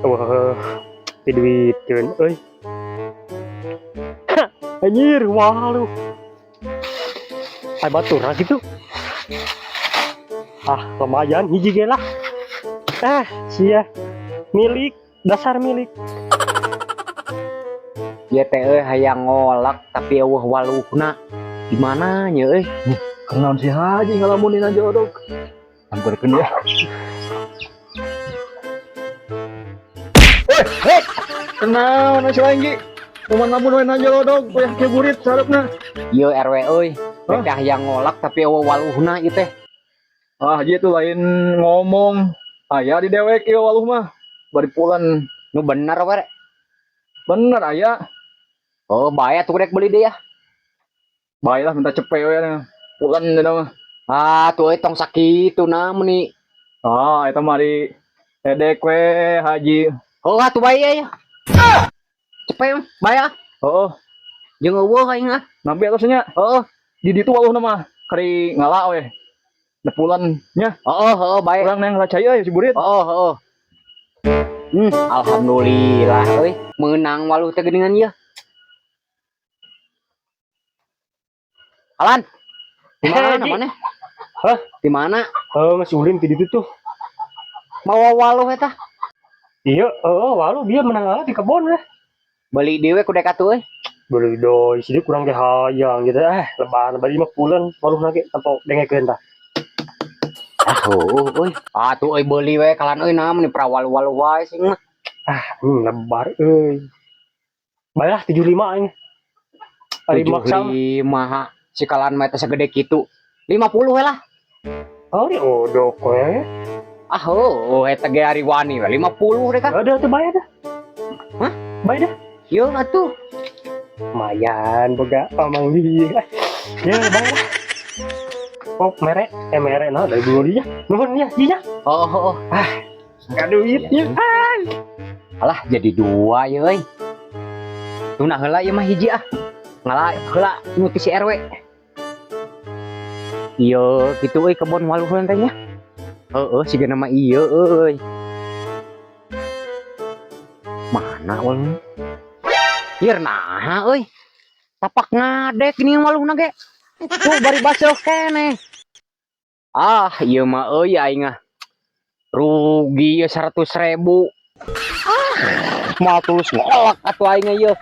Wah, diduiteun euy. Anjir, waluh. Ay batur gitu. Ah, lumayan hiji ge lah. Ah, sia. Milik, dasar milik. Ieu teh euy hayang ngolak, tapi euweuh waluhna. Di mana nya euy? Kenaon si Haji ngalamunin aja odok. Samperkeun ya. Woi, hei. Kenaon si Haji? Kumaha lamun we aja odok, we ke burit sarepna. Ieu RW euy. Hah? Teh hayang ngolak, tapi euweuh waluhna ieu teh. Ah, Haji itu lain ngomong. Aya di dewek ieu waluh mah. Bari pulan. Nu bener we. Bener aya. Oh, bae atuh, rek beli deh ya. Bae lah, minta cepe we pulan dina mah. Ah, tuh euy, tong sakitu na meuni. Ah, eta mah di edek we, Haji. Oh, atuh bae ya. Cepe bae ah. Oh, Jeung euweuh aing ah. nampi atos nya. Heeh. Di ditu waluhna mah kari ngala we. Da pulan nya. Heeh, bae. Urang neng cai euy si burit. Heeh. Alhamdulillah euy, meunang waluh teh geuningan ieu. Alan. Di mana Haji. Mana? Hah? Di mana? Oh, masih ulin di ditu tuh. Mawa waluh eta? Iya, oh, waluh dia menang ngalah di kebon lah. Beli dewe ku dek atuh euy. Beli doi, sini kurang ge hayang gitu. Eh, lebar bari mah pulen waluh ge tempo dengekeun tah. Ah, heueuh euy. Atuh euy, beuli we kalan euy, nah meuni prawalu-walu wae sing mah. Ah, lebar euy. Bae lah 75 aing. Ari maksa mah. 75 ha. Si kalan mah eta segede kitu. 50 we lah. Oh, di odok we. Ah, heueuh eta ge ari wani we 50 deh kan. Ada tuh bae dah. Hah? Bae dah. Yeuh atuh. Lumayan boga omong dia. Ya, bae lah. Oh, mere, eh mere nah dari dulu dia. Nuhun ya, iya. Oh. Gak duit ya. Alah, jadi dua ya euy. Tuh nah heula ieu mah hiji ah. Ngala heula nu ti si RW. Ieu kitu euy kebon waluhan teh nya. Heeh, sigana mah ieu euy. Mana waluh? Ieu naha euy. Tapak ngadek gini waluhna ge. Tuh bari baseuh keneh. Ah, ieu mah euy aing ah. Rugi ieu 100.000. Moal tulus ngolak atuh aing ieu.